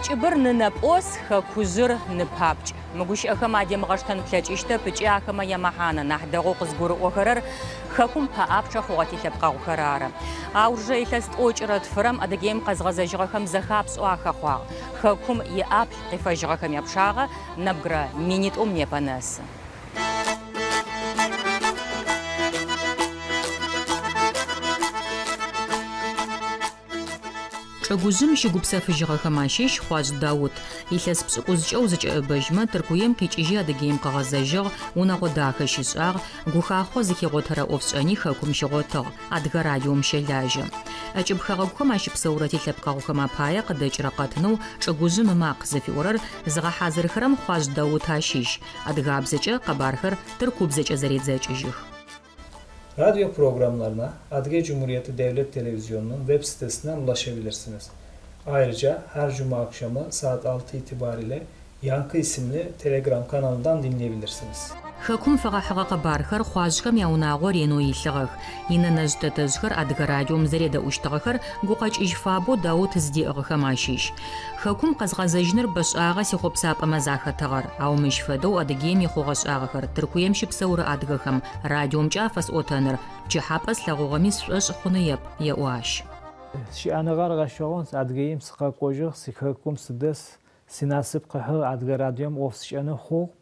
ӏэкӏыбыр нынэпӏос, хэкужъыр ны папкӏ. Мы гущыӏэхэм адемыгъэштэн плъэкӏыщтэп ыкӏи ахэмэ ямэхьанэ нахь дэгъоу къызгурыӏохэрэр хэкум пэӏапчъэ хъугъэ тилъэпкъэгъухэр ары. Аужырэ илъэс тӏокӏырэ тфырэм Адыгеим къэзгъэзэжьыгъэхэм зэхапшӏэу ахэхъуагъ. Хэкум иӏаплӏ къифэжьыгъэхэм япчъагъэ нэбгырэ минитӏум непэ нэсы. Чӏыгужъым щыгупсэфыжьыгъэхэм ащыщ Хъуажъ Даут. Илъэс пшӏыкӏузкӏэ узэкӏэӏэбэжьмэ, Тыркуем къикӏыжьи Адыгеим къыгъэзэжьыгъ, унэгъо дахэ щишӏагъ, гухахъо зыхигъотэрэ ӏофшӏэни хэкум щигъотыгъ, Адыгэ радиом щэлажьэ. ӏэкӏыб хэгъэгухэм ащыпсэурэ тилъэпкъэгъухэм апае къыдэкӏырэ къэтынэу Чӏыгужъым ымакъ зыфиӏорэр зыгъэхьазырхэрэм Хъуажъ Даут ащыщ. Адыгабзэкӏэ къэбархэр тыркубзэкӏэ зэредзэкӏыжьых. Radyo programlarına Adige Cumhuriyeti Devlet Televizyonu'nun web sitesinden ulaşabilirsiniz. Ayrıca her cuma akşamı saat 6 itibariyle Yankı isimli Telegram kanalından dinleyebilirsiniz. Хэкум фэгъэхьыгъэ къэбархэр Хъуажъхэм яунагъо ренэу илъыгъэх. Инэнэжъ-тэтэжъхэр Адыгэ радиом зэредэӏущтыгъэхэр гукъэкӏыжь фабэу Даут зыдиӏыгъыхэм ащыщ. Хэкум къэзгъэзэжьыныр бэшӏагъэ сихъопсапӏэмэ захэтыгъэр, ау мыщ фэдэу Адыгеим ихъугъэ-шӏагъэхэр Тыркуем щыпсэурэ адыгэхэм радиомкӏэ афэсӏотэныр пкӏыхьапӏэ слъэгъугъэми сшӏошъ хъуныеп, еӏо ащ. Щыӏэныгъэр гъэшӏэгъон, Адыгеим сыкъэкӏожьыгъ, сихэкум сыдэс, синасып къыхьыгъ Адыгэ радиом ӏоф сшӏэнэу хъугъ.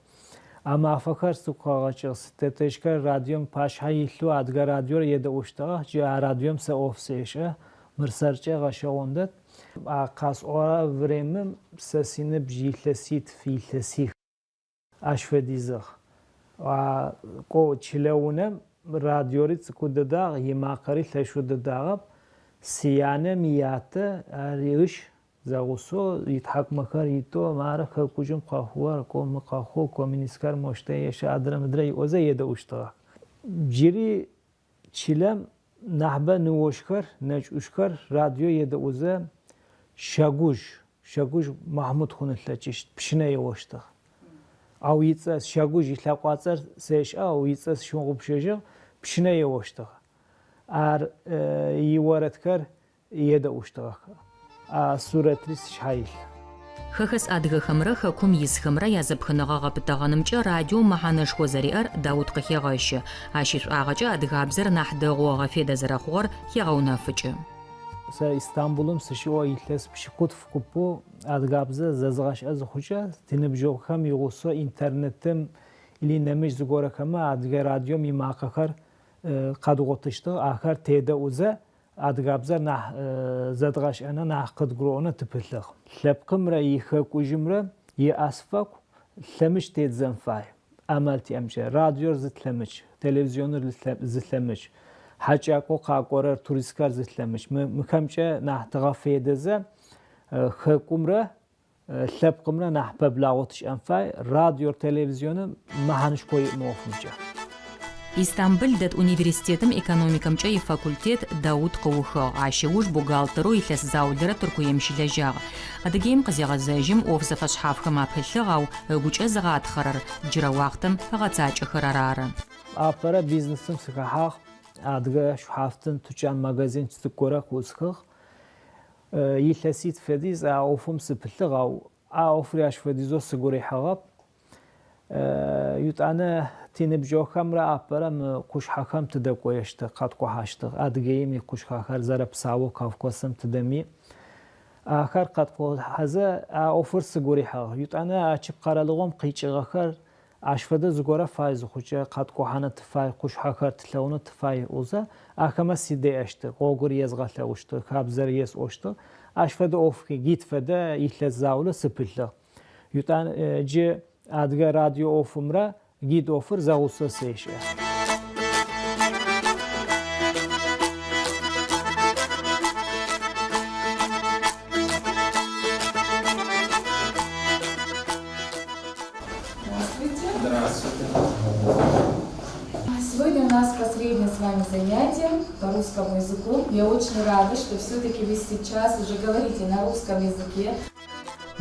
А мафэхэр сыгу къэгъэкӏыгъ, ситэтэжъхэр радиом пашъхьэ илъэу Адыгэ радиор едэӏущтыгъэх, джы а радиом сэ ӏоф сешӏэ, мыр сэркӏэ гъэшӏэгъон дэд. А къасӏорэ времым сэ синыбжь илъэситф, илъэсих ащ фэдизыгъ. А кӏо чылэ унэм радиори цӏыкӏу дэдагъ, имакъэри лъэшэу дэдагъэп. Сянэм ятэ, ар ыш Зэгъусэу итхьакӏумэхэр итэу, мары хэкужъым къэхъугъэр, кӏо мы къэхъугъ, коммунистхэр мощтэ ешэ, адрэ мыдрэ ыӏозэ едэӏущтыгъэх. Джыри чылэм нахьыбэ ныожъхэр, нэкӏ-ӏужъхэр радио едэӏузэ Щагужъ, Щагужъ Махьмуд хъун ылъэкӏыщт, пщынэ еощтыгъ. Ау ицӏэ, Щагужъ илъэкъуацӏэр сэшӏэ, ау ицӏэ сщыгъупшэжьыгъ, пщынэ еощтыгъ. Ар иорэдхэр едэӏущтыгъэх. А сурэтри сшъхьэ илъ. Хэхэс адыгэхэмрэ хэкум исхэмрэ язэпхыныгъэ гъэпытэгъэнымкӏэ радиом мэхьанэшхо зэриӏэр Даут къыхегъэщы. Ащ ишӏуагъэкӏэ адыгабзэр нахь дэгъоу ыгъэфедэ зэрэхъугъэр хегъэунэфыкӏы. Сэ Истамбулым сыщыӏэу илъэс пшӏыкӏутф купэу адыгабзэ зэзгъашӏэ зыхъукӏэ, тиныбджэгъухэм игъусэу интернетым или нэмыкӏ зыгорэхэмэ адыгэ радиом имакъэхэр къэдгъотыщтыгъ, ахэр тедэӏузэ Адыгабзэр нахь зэдгъэшӏэнэу, нахь къыдгурыӏонэу тыпылъыгъ. Лъэпкъымрэ ихэкужъымрэ иазфагу лъэмыдж тедзэн фай. Амал тиӏэмкӏэ. Радиор зы лъэмыдж, телевизионыр зы лъэмыдж, хьакӏакӏоу къакӏорэр, туристхэр зы лъэмыдж. Мыхэмкӏэ нахь тыгъэфедэзэ хэкумрэ Лъэпкъымрэ нахь пэблагъэу тыщыӏэн фай, радиор, телевизионым мэхьанэшхо иӏ мы ӏофымкӏэ. Истамбыл дэт университетым экономикэмкӏэ ифакультет Даут къыухыгъ, ащ ыуж бухгалтерэу илъэс заулэрэ Тыркуем щылэжьагъ. Адыгеим къызегъэзэжьым, ӏоф зэфэшъхьафхэм апылъыгъ, ау ыгукӏэ зыгъатхъэрэр джырэ уахътэм ыгъэцакӏэхэрэр ары. Апэрэ бизнесым сыхэхьагъ, адыгэ шӏухьафтын тучан магазин цӏыкӏу горэ къыӏусхыгъ. Илъэситф фэдиз а ӏофым сыпылъыгъ, ау а ӏофри ащ фэдизэу сыгу рихьыгъэп. Етӏанэ тиныбджэгъухэмрэ апэрэ мы къушъхьэхэм тыдэкӏоещтыгъ, къэткӏухьащтыгъ. Адыгеим икъушъхьэхэр зэрэпсаоу Кавказым тыдэми ахэр къэткӏухьэзэ а ӏофыр сыгу рихьыгъ. Етӏанэ ӏэкӏыб къэралыгъом къикӏыгъэхэр Ащ фэдэ зыгорэ фай зыхъукӏэ, къэткӏухьанэу тыфай, къушъхьэхэр тылъэгъунэу тыфай ыӏозэ, ахэмэ сыдеӏэщтыгъ, гъогур езгъэлъэгъущтыгъ, хабзэр есӏощтыгъ. Ащ фэдэ ӏофхи, гид фэдэ илъэс заулэ сыпылъыгъ. Етӏан джы адыгэ радио ӏофымрэ гид ӏофыр зэгъусэу сешӏэ. Здравствуйте. Здравствуйте. Сегодня у нас последнее с вами занятие по русскому языку. Я очень рада, что все-таки вы сейчас уже говорите на русском языке.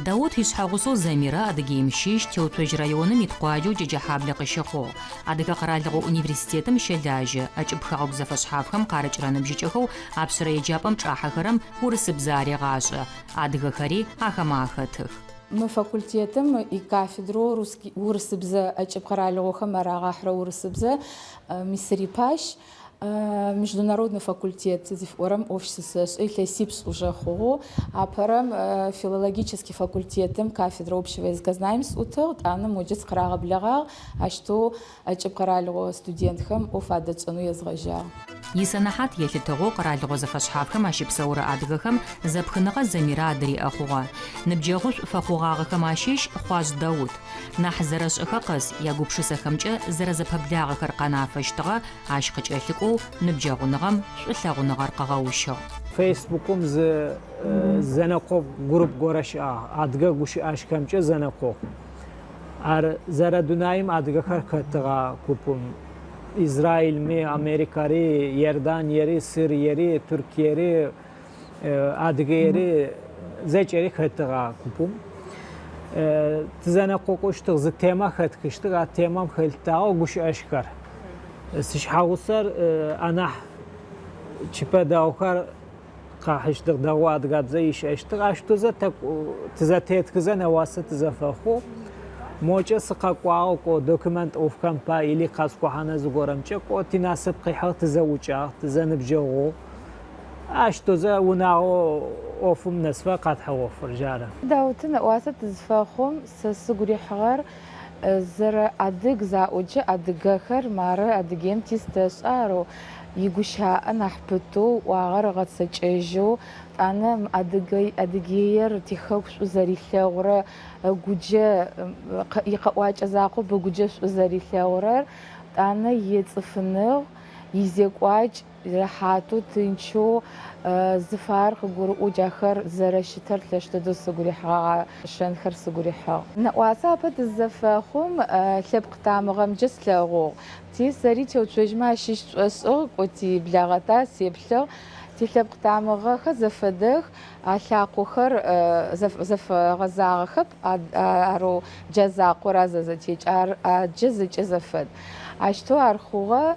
Даут ишъхьэгъусэу Замирэ Адыгеим щыщ, Теуцожь районым ит къуаджэу Джэджэхьаблэ къыщыхъугъ. Адыгэ къэралыгъо университетым щэлажьэ, ӏэкӏыб хэгъэгу зэфэшъхьафхэм къарыкӏырэ ныбжьыкӏэхэу апшъэрэ еджапӏэм чӏахьэхэрэм урысыбзэ арегъашӏэ. Адыгэхэри ахэмэ ахэтых. Мы факультетым икафедрэу русский урысыбзэ ӏэкӏыб къэралыгъохэм арагъэхьырэ урысыбзэ мис сырипащ. Международный факультет зыфиӏорэм ӏоф щысэшӏэ илъэсипшӏ уже хъугъэу. Апэрэм филологический факультетым кафедра общего языкознания сыӏутыгъ, тӏанэ моджэ сыкъырагъэблэгъагъ, ащтэу ӏэкӏыб къэралыгъо студентхэм ӏоф адэтшӏэнэу езгъэжьагъ. Исэнэхьат елъытыгъэу къэралыгъо зэфэшъхьафхэм ащыпсэурэ адыгэхэм зэпхыныгъэ Замирэ адыриӏэ хъугъэ. Ныбджэгъушӏу фэхъугъагъэхэм ащыщ Хъуажъ Даут. Нахь зэрэшӏэхэ къэс ягупшысэхэмкӏэ зэрэзэпэблагъэхэр къэнафэщтыгъэ, ащ къыкӏэлъыкӏоу ныбджэгъуныгъэм шӏулъэгъуныгъэр къыгъэущыгъ. Фейсбукым зы зэнэкъокъу групп горэ щыӏагъ, адыгэ гущыӏэщхэмкӏэ зэнэкъокъу. Ар зэрэдунаим адыгэхэр хэтыгъ а купым. Израилми, Америкэри, Иорданиери, Сириери, Туркиери, Адыгеери зэкӏэри хэтыгъ а купым. Тызэнэкъокъущтыгъ, зы темэ хэтхыщтыгъ, а темэм хэлъытагъэу гущыӏэщхэр. Сишъхьэгъусэр анахь чыпэ дэгъухэр къахьыщтыгъ, дэгъоу адыгабзэ ишӏэщтыгъ. Ащ тызэ тӏэкӏу тызэтетхызэ нэуасэ тызэфэхъугъ. Мокӏэ сыкъэкӏуагъэу кӏо документ ӏофхэм пай или къэскӏухьанэ зыгорэмкӏэ кӏо тинасып къихьыгъ, тызэӏукӏагъ, тызэныбджэгъугъ. Ащ тозэ унагъо ӏофым нэсыфэ къатхьыгъ ӏофыр, джары. Даутэ нэӏуасэ тызыфэхъум, сэ сыгу рихьыгъэр зэрэадыг заӏоджэ адыгэхэр мары Адыгеим тис тэшӏэ арэу, игущаӏэ нахь пытэу, ыӏуагъэр ыгъэцэкӏэжьэу, тӏанэ адыгэ Адыгеер тихэку шӏу зэрилъэгъурэ ыгуджэ икъэӏуакӏэ закъоп ыгуджэ шӏу зэрилъэгъурэр, тӏанэ ицӏыфыныгъ, изекӏуакӏ, Рэхьатэу, тынчэу, зыфаер къыгурыӏоу джахэр зэрэщытэр лъэш дэдэу сыгу рихьыгъагъ, а шэнхэр сыгу рихьыгъ. Нэӏуасэ апэ тызызэфэхъум, лъэпкъ тамыгъэмкӏэ слъэгъугъ. Ти сэри Теуцожьмэ ащыщ сшӏошӏыгъ, кӏо тиблагъэта, сеплъыгъ. Тилъэпкъ тамыгъэхэр зэфэдэх, а лъакъохэр зэфэгъэзагъэхэп, арэу джа закъор а зэзэтекӏ, ар аджэ зэкӏэ зэфэд. Ащтэу ар хъугъэ.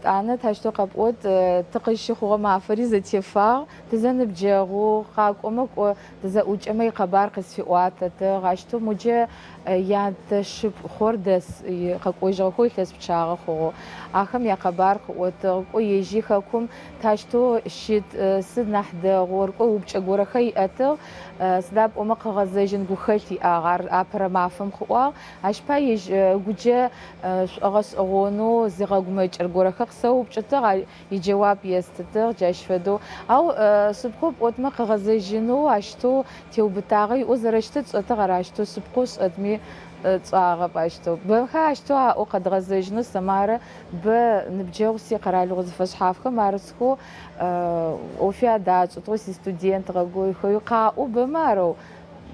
Тӏанэ тащтэу къэпӏот, тыкъызщыхъугъэ мафэри зэтефагъ, тызэныбджэгъугъ, къакӏомэ кӏо, тызэӏукӏэмэ икъэбар къысфиӏуатэтыгъ. Ащтэу моджэ ятэшыпхъор дэс, къэкӏожьыгъэхэу илъэс пчъагъэ хъугъэу. Ахэм якъэбар къыӏотыгъ, кӏо ежьи хэкум тащтэу щыт, сыд нахь дэгъур, кӏо упчӏэ горэхэр иӏэтыгъ, сыда пӏомэ къыгъэзэжьын гухэлъ иӏагъ, ар апэрэ мафэм къыӏуагъ. Ащ пай ежь ыгуджэ Шӏогъэшӏэгъонэу зигъэгумэкӏыр горэхэр къысэупчӏытыгъ, ар иджэуап естытыгъ, джащ фэдэу. Ау шъыпкъэу пӏотмэ, къыгъэзэжьынэу ащтэу теубытагъэ иӏэу зэрэщытыр тшӏэтыгъ, ар ащтэу шъыпкъэу шӏэтми тшӏагъэп ащтэу. Бэхэ ащтэу аӏоу къэдгъэзэжьынэу Самарэ бэ ныбджэгъу си къэралыгъо зэфэшъхьафхэм арысхэу ӏофи адашӏытыгъэу систудент гъэгойхэуи къаӏоу бэмэ арэу.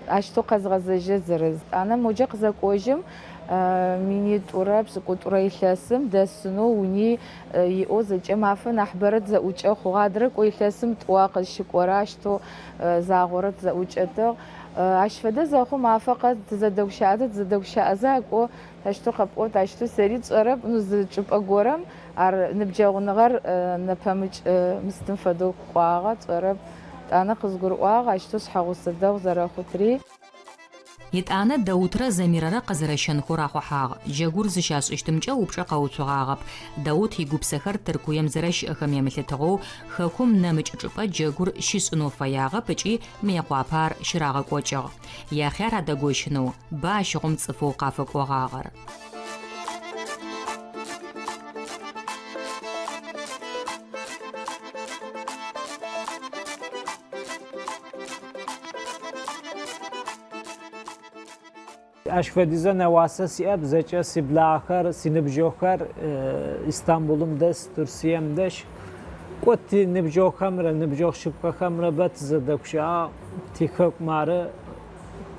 Ащтэу къэзгъэзэжьэ зырыз. Тӏанэ моджэ къызэкӏожьым, минитӏурэ пшӏыкӏутӏурэ илъэсым дэсынэу уни иӏэу зэкӏэ мафэ нахьыбэрэ тызэӏукӏэ хъугъэ. Адрэ кӏо илъэсым тӏуа къызщыкӏорэ ащтэу загъорэ тызэӏукӏэтыгъ. Ащ фэдэ зэхъум мафэ къэс тызэдэгущыӏэзэ тызэдэгущыӏэзэ а кӏо ащтэу къэпӏот, ащтэу сэри тшӏэрэп, ну зы чӏыпӏэ горэм ар ныбджэгъуныгъэр нэпэмыкӏ мыстым фэдэу кӏуагъэ, тшӏэрэп. Тӏанэ къызгурыӏуагъ ащтэу шъхьэгъусэ дэгъу зэрэхъутри. Етӏанэ Даутрэ Замирэрэ къэзэрэщэнхэу рахъухьагъ. Джэгур зыщашӏыщтымкӏэ упчӏэ къэуцугъагъэп. Даут игупсэхэр Тыркуем зэрэщыӏэхэм емылъытыгъэу, хэкум нэмыкӏ чӏыпӏэ джэгур щишӏынэу фэягъэп ыкӏи Мыекъуапэ ар щырагъэкӏокӏыгъ. Яхъяр адэгощынэу бэ ащыгъум цӏыфэу къафэкӏогъагъэр. Ащ фэдизэ нэуасэ сиӏэп, зэкӏэ сиблагъэхэр, синыбджэгъухэр Истамбулым дэс, Турцием дэщ. Кӏо тиныбджэгъухэмрэ ныбджэгъу шъыпкъэхэмрэ бэ тызэдэгущыӏагъ, тихэку мары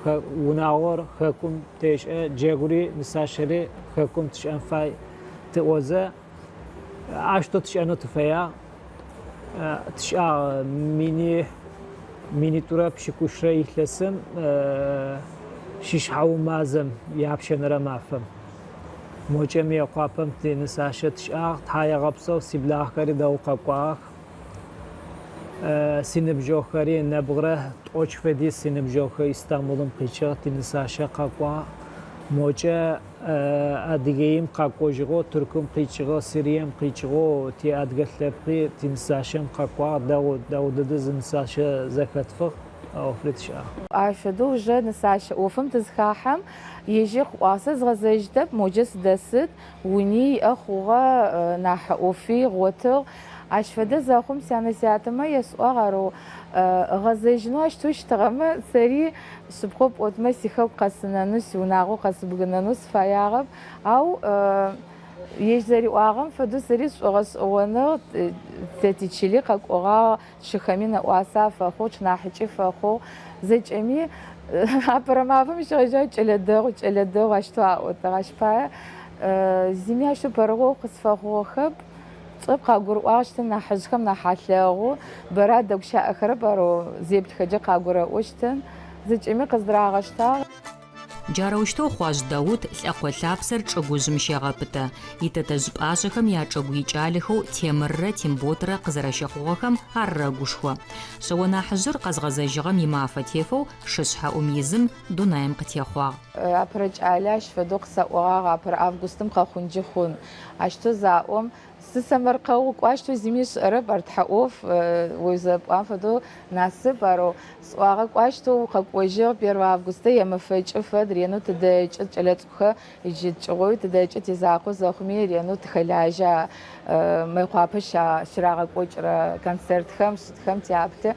Унагъор хэкум тешӏэ, джэгури нысащэри хэкум тшӏэн фай тыӏозэ, ащтэу тшӏэнэу тыфэягъ. Тшӏагъ мини. Минитӏурэ пшӏыкӏущрэ илъэсым шышъхьэӏу мазэм япшэнэрэ мафэм. Мокӏэ Мыекъуапэм тинысащэ тыщыӏагъ, тхьаегъэпсэу сиблагъэхэри дэгъоу къэкӏуагъэх. Синыбджэгъухэри нэбгырэ тӏокӏ фэдиз синыбджэгъухэр Истамбулым къикӏыгъ, тинысащэ къэкӏуагъ. Мокӏэ Адыгеим къэкӏожьыгъэу, Тыркум къикӏыгъэу, Сирием къикӏыгъэу тиадыгэ лъэпкъи тинысащэм къэкӏуагъ. Дэгъу, дэгъу дэдэ зы нысащэ зэхэтфыгъ, а ӏофри тыщыӏагъ. Ащ фэдэу уже нысащэ ӏофым тызыхахьэм, ежьи къыӏуагъ, сэ згъэзэжьытэп, моджэ сыдэсыт, уни иӏэ хъугъэ, нахь ӏофи ыгъотыгъ. Ащ фэдэ зэхъум сянэ-сятэмэ есӏуагъ, арэу ыгъэзэжьынэу ащтэу щытыгъэмэ, сэри Шъыпкъэу пӏотмэ, сихэку къэсынэнэу, сиунагъо къэсыбгынэнэу сыфэягъэп, ау ежь зэриӏуагъэм фэдэу сэри сшӏогъэшӏэгъоныгъ, тэ тичыли къэкӏогъагъ, тшыхэми нэӏуасэ афэхъугъ, тшынахьыкӏи фэхъугъ. Зэкӏэми апэрэ мафэм щегъэжьагъэу кӏэлэ дэгъу, кӏэлэ дэгъу ащтэу аӏотагъ. Ащ пае зыми ащтэу пэрыгъоу къысфэхъугъэхэп. Цӏыф къагурыӏуагъ, нахьыжъхэм нахь алъэгъу, бэрэ адэгущыӏэхэрэп, арэу зеплъхэкӏэ къагурэӏощтын, зэкӏэми къыздырагъэштагъ. Джарэущтэу Хъуажъ Даут лӏэкъо лъапсэр чӏыгужъым щегъэпытэ. Итэтэжъ пӏашъэхэм ячӏыгу икӏалэхэу Темыррэ Темботрэ къызэрэщыхъугъэхэм ар рэгушхо. Шъэо нахьыжъыр къэзгъэзэжьыгъэм имафэ тефэу шышъхьэӏум изым дунаим къытехъуагъ. Апэрэ кӏалэ ащ фэдэу къысаӏогъагъ, апэрэ августым къэхъунджи хъун. Ащтэу заӏом, сысэмэркъэу, кӏо ащтэу зыми ышӏэрэп, ар тхьэ ӏоф, о узэрэпӏуагъэм фэдэу насып, арэу сӏуагъэ, кӏо ащтэу укъэкӏожьыгъ, первэ августэ ямэфэкӏы фэд, ренэу тыдэкӏы, кӏэлэцӏыкӏухэр иджы ткӏыгъоуи тыдэкӏы, тизакъоу зэхъуми ренэу тыхэлажьэ Мыекъуапэ щырагъэкӏокӏырэ концертхэм, сытхэм тяплъы.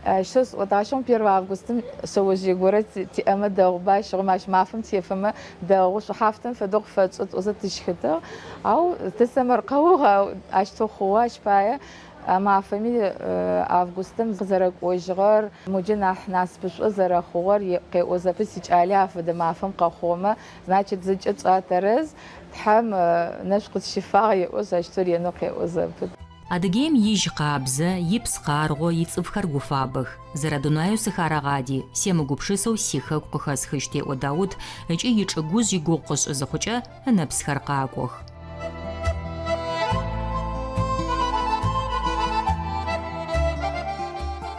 Ащтэу сӏотагъ, ащыгъум первэ августым шъэожъые горэ тиӏэмэ дэгъуба, ащыгъум ащ мафэм тефэмэ Дэгъу, шӏухьафтын фэдэу къыфэтшӏы тӏозэ тыщхытыгъ, ау тысэмэркъэугъ, ау ащтэу хъугъэ, ащ пае а мафэми августым къызэрэкӏожьыгъэр, моджэ нахь насыпышӏо зэрэхъугъэр къеӏо зэпыт, сикӏали афэдэ мафэм къэхъугъэмэ, значит, зэкӏэ тшӏа тэрэз, Тхьэм ынэшӏу къытщифагъ еӏошъ, ащтэу ренэу къеӏо зэпыт. Адыгеим ижь къабзэ, ипс къаргъо, ицӏыфхэр гуфабэх. Зэрэдунаеу сыхарэгъади, семыгупшысэу сихэку къыхэсхыщт, еӏо Даут ыкӏи ичӏыгужъ игугъу къышӏы зыхъукӏэ, ынэпсхэр къакӏох.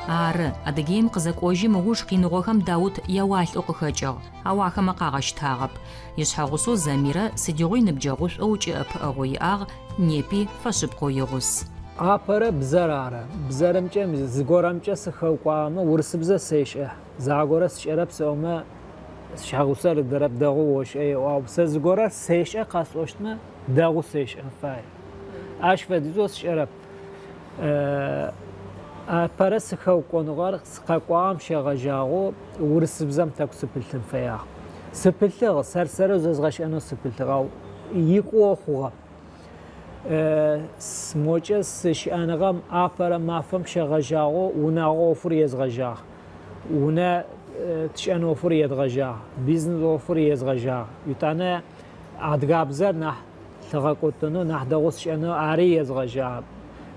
Ары, Адыгеим къызэкӏожьым ыуж къиныгъохэм Даут яуалӏэу къыхэкӏыгъ, ау ахэмэ къагъэщтагъэп. Ишъхьэгъусэу Замирэ сыдигъуи ныбджэгъушӏоу ыкӏи ӏэпыӏэгъоу иӏагъ, непи фэшъыпкъэу игъус. Апэрэ бзэр ары. Бзэрымкӏэ зыгорэмкӏэ сыхэукъуагъэмэ, урысыбзэ сешӏэ. Загорэ сшӏэрэп сӏомэ, сшъхьэгъусэр ыдэрэп, дэгъоу ошӏэ еӏо. Ау сэ зыгорэ сешӏэ къэсӏощтмэ, дэгъоу сешӏэн фае. Ащ фэдизэу сшӏэрэп. Апэрэ сыхэукъоныгъэр сыкъэкӏуагъэм щегъэжьагъэу урысыбзэм тӏэкӏу сыпылъын фэягъ. Сыпылъыгъ, сэр-сэрэу зэзгъэшӏэнэу сыпылъыгъ, ау икӏоу хъугъэп. Мокӏэ сыщыӏэныгъэм апэрэ мафэм щегъэжьагъэу унагъо ӏофыр езгъэжьагъ. Унэ тшӏэн ӏофыр едгъэжьагъ, бизнес ӏофыр езгъэжьагъ. Етӏанэ адыгабзэр нахь лъыгъэкӏотэнэу, нахь дэгъоу сшӏэнэу ари езгъэжьагъ.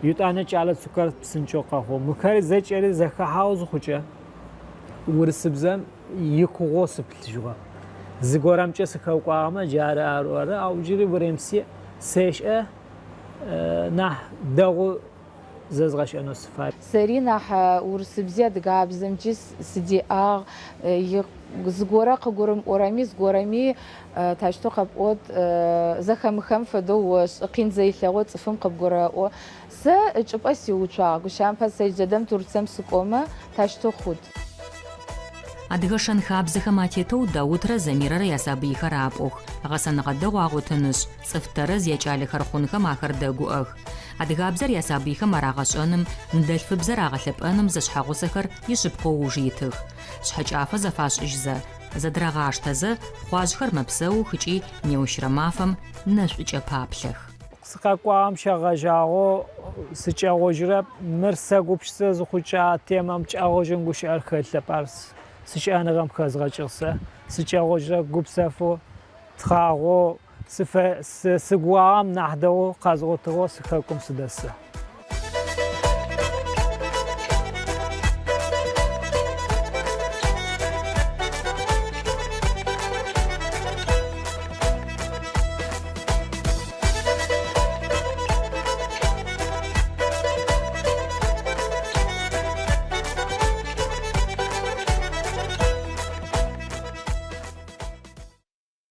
Етӏанэ кӏалэ цӏыкӏухэр псынкӏэу къэхъугъ. Мыхэр зэкӏэри зэхэхьагъэу зыхъукӏэ, урысыбзэм икугъоу сыпылъыжьыгъэп. Зыгорэмкӏэ сыхэукъуагъэмэ, джары ар ары, ау джыри уремси сешӏэ, нахь дэгъу зэзгъэшӏэнэу сыфай. Сэри нахь урысыбзи адыгабзэмкӏи сыдеӏагъ, зыгорэ къыгурымыӏорэми, зыгорэми тащтэу къэпӏот, зэхэмыхэм фэдэу ошӏы, къин зэилъэгъоу цӏыфым къыбгурэӏо. Сэ ычӏыпӏэ сиуцуагъ, гущыӏэм пае сэ джыдэдэм Турцием сыкӏомэ, тащтэу хъут. Адыгэ шэн-хабзэхэм атетэу Даутрэ Замирэрэ ясабыйхэр апӏух, гъэсэныгъэ дэгъу агъотынышъ, цӏыф тэрэз якӏалэхэр хъунхэм ахэр дэгуӏэх. Адыгабзэр ясабыйхэм арагъэшӏэным, ныдэлъфыбзэр агъэлъэпӏэным зэшъхьэгъусэхэр ишъыпкъэу ыуж итых. Шъхьэкӏафэ зэфашӏыжьзэ, зэдырагъаштэзэ, Хъуажъхэр мэпсэух ыкӏи неущрэ мафэм нэшӏукӏэ паплъэх. Сыкъэкӏуагъэм щегъэжьагъэу сыкӏэгъожьырэп. Мыр сэгупшысэ зыхъукӏэ а темэм кӏэгъожьын гущыӏэр хэлъэп. Ар сищыӏэныгъэм хэзгъэкӏыгъ сэ. Сыкӏэгъожьырэп гупсэфэу, тхъагъоу, сыгугъагъэм нахь дэгъоу къэзгъотыгъэу сихэкум сыдэсы.